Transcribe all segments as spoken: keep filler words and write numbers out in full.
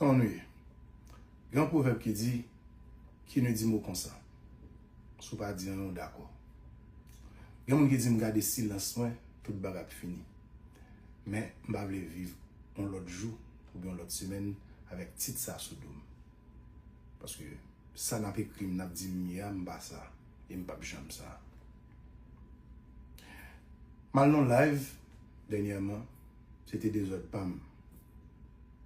Kòman nou ye? Gen yon pwovèb ki di, qui ne dit mot consent. Si w pa di anyen, w dakò. Gen moun ki di m gade silans mwen, tout bagay ap fini. Men, m pa vle viv yon lòt jou oubyen yon lòt semèn avèk tit sa sou do m. Paske sa n ap ekri m, n ap di m ye a, m pa sa. E m p ap janm sa. M al nan live dènyèman, se te dezòd pa m.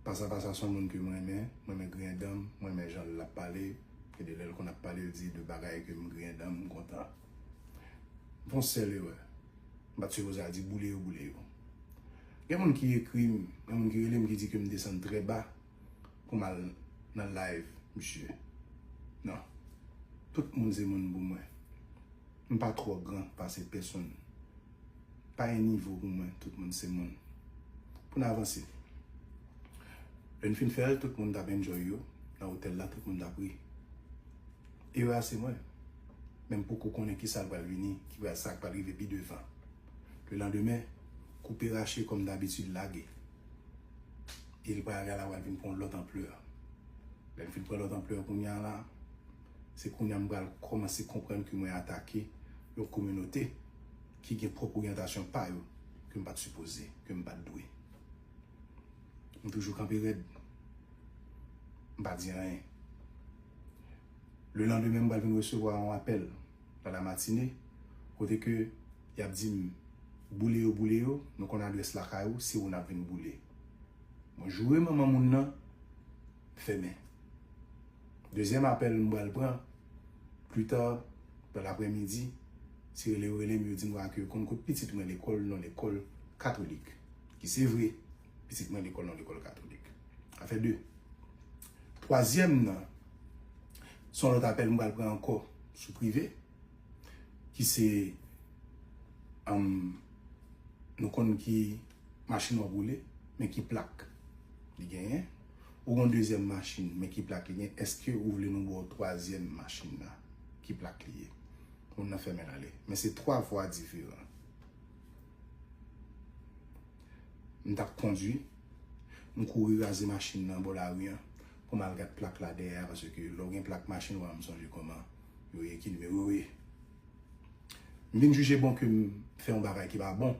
Pasa Pasa se yon moun ke m renmen, m renmen griyen dan m, m renmen jan l ap pale, gen de lè l konn ap pale, l di de bagay ke m griyen dan m, m kontan. M fè yon sèl erè. M pa t sipoze al di boule yo, boule yo. Gen moun ki ekri m, gen moun ki rele m ki di ke m desann trè ba pou m al nan live misye. Non. Tout moun se moun pou mwen. M pa twò gran pase pèsonn. Pa gen nivo pou mwen, tout moun se moun. Pou n avanse. Lè n fin fè l, tout moun t ap enjoy yo. Nan otèl la, tout moun t ap ri. Erè a se mwen. Men m poko konnen kisa l pral vini, ki pral, sa k pral rive pi devan. Le landemen, koupe rache kòm dabitid lage. E l pral, bagay la pral vin pran yon lòt anplè. Lè l fin pran lòt anplè kounye a la, se kounye a m pral kòmanse konprann ke mwen atake yon kominote ki gen pwòp oryantasyon pa yo ke m pa t sipoze, ke m pa t dwe. M toujou kanpe rèd. M pa di anyen. Le landemen, m pral vin resevwa yon apèl nan la matinée, kote ke y ap di m, boule yo, boule yo, nou konn adrès lakay ou, se ou n ap vin boule. Mwen joure manman moun nan, fèmen. Dezyèm apèl m pral pran, pli ta, nan laprèmidi, se rele yo rele m, yo di m ke yo konn kot pitit mwen lekòl, nan lekòl katolik. Ki se vre, pitit mwen lekòl, nan lekòl katolik. Sa fè de. Twazyèm nan, se yon lòt apèl m pral pran ankò sou prive, ki se, um, nou konn ki machin w ap woule, men ki plak li genyen. Ou gon dezyèm machin, men ki plak li genyen. Èske ou vle nou ba w twazyèm machin nan? Ki plak li ye? Moun nan fèmen l ale. Men se twa vwa diferan. M t ap kondwi, m kouri raze machin nan bò lari an, pou m al gad plak la dèyè a, paske lè w gen plak machin, w a m sonje kòman yo ye, ki nimewo yo ye. M vin jije bon ke m fè yon bagay ki pa bon.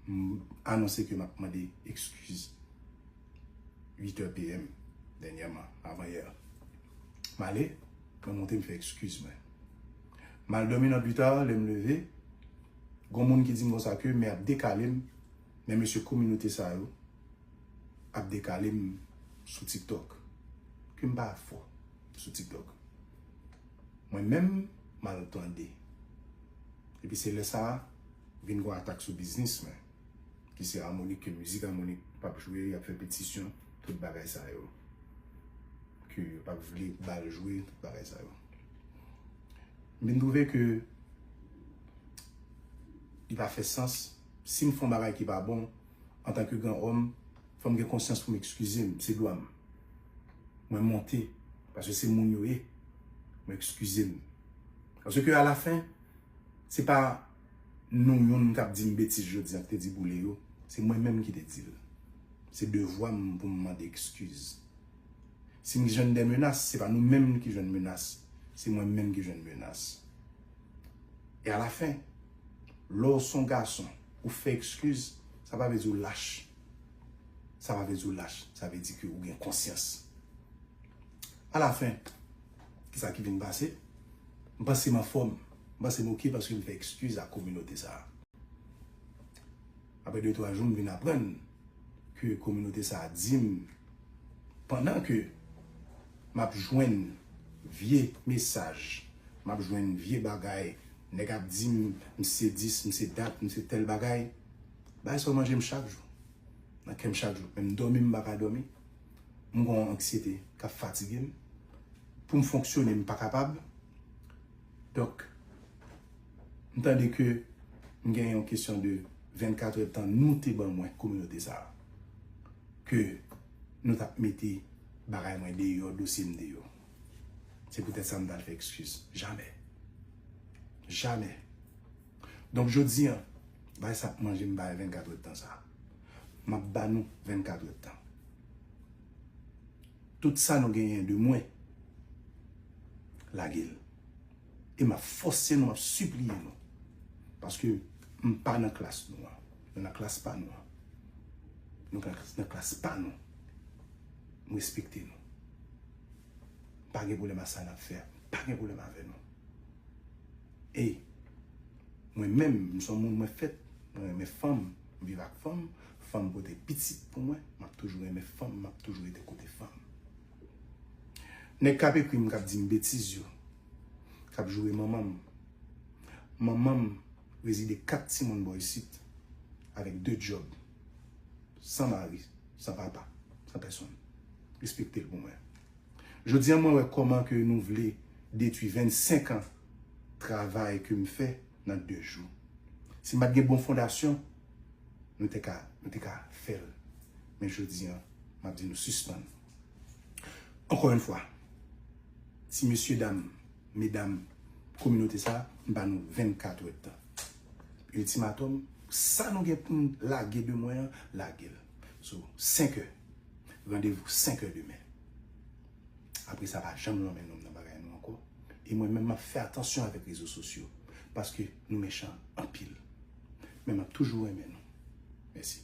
M anonse ke m ap mande ekskiz. Uit è P M dènyèman, avan yè. M ale, mwen monte, m fè ekskiz mwen. M al dòmi nan pita, lè m leve, gon moun ki di m konsa ke men ap dekale m, men mesye kominote sa yo ap dekale m sou TikTok. Ke m pa fò sou TikTok. Mwen menm, m al tande. Epi se lè sa a, vin gon atak sou biznis mwen. Ki se amonik, ke mizik amonik p ap jwe, y ap fè petisyon, tout bagay sa yo. Ke yo p ap vle ba l jwe, tout bagay sa yo. M vin twouve ke li pa fè sans. Si m fè yon bagay ki pa bon, antanke gran òm, fò m gen konsyans pou m ekskize m, se dwa m. Mwen monte, paske se moun yo ye. Mwen ekskize m. Paske alafen, se pa nou youn k ap di m betiz jodi a, k te di boule yo. Se mwen menm ki te di l. Se devwa m pou m mande ekskiz. Si m jwenn de menas, se pa nou menm ki jwenn menas. Se mwen menm ki jwenn menas. E alafen, lè w se yon gason, ou fè ekskiz, sa pa vle di w lach. Sa pa vle di w lach. Sa vle di ke ou gen konsyans. Alafen, kisa ki vin pase? M panse m anfòm. M panse m oke paske m fè ekskiz a kominote sa a. Apre de twa jou, m vin aprann ke kominote sa a di m, pandan ke m ap jwenn vye mesaj, m ap jwenn vye bagay, nèg ap di m, m se dis, m se dat, m se tèl bagay, bagay sa yo manje m chak jou. Nan kè m chak jou. Menm dòmi, m pa ka dòmi. M gon yon anksyete k ap fatige m. Pou m fonksyone, m pa kapab. Donk, m tande ke m gen yon kesyon de vennkat èdtan nou te ban mwen, kominote sa a. Ke nou t ap mete bagay mwen deyò, dosye m deyò. Se poutèt sa m t al fè ekskiz. Jamè. Jamè. Donk, jodi a, bagay sa ap manje m bagay vennkat èdtan sa a. M ap ba nou vennkat èdtan. Tout sa nou genyen de mwen, lage l. E m ap fòse nou, m ap sipliye nou. Paske m pa nan klas nou an. Nou nan klas pa nou an. Nou nan klas pa nou. M respekte nou. M pa gen pwoblèm a sa n ap fè a. M pa gen pwoblèm avè nou. E mwen menm, m se yon moun mwen fèt, mwen renmen fanm, m viv ak fanm, fanm pote pitit pou mwen, m ap toujou renmen fanm, m ap toujou rete kote fanm. Nèg k ap ekri m, k ap di m betiz yo, k ap joure manman m. Manman m rezide kat timoun bò isit, avèk de djòb, san mari, san papa, san pèsonn. Respekte l pou mwen. Jodi a, mwen wè kòman ke nou vle detwi vennsenk an travay ke m fè nan de jou. Si m pa t gen bon fondasyon, nou te ka, nou te ka fè l. Men jodi a, m ap di nou sispann. Ankò yon fwa, ti mesye dam, medam, kominote sa, m ba nou vennkat èdtan. Iltimatòm, sa nou gen pou n lage de mwen an, lage l. So, senk è. Randevou senk è demen. Apre sa, pa janm lonmen non m nan bagay nou ankò. E mwen menm, m ap fè atansyon avèk rezo sosyo. Paske nou mechan anpil. Men m ap toujou renmen nou. Mèsi.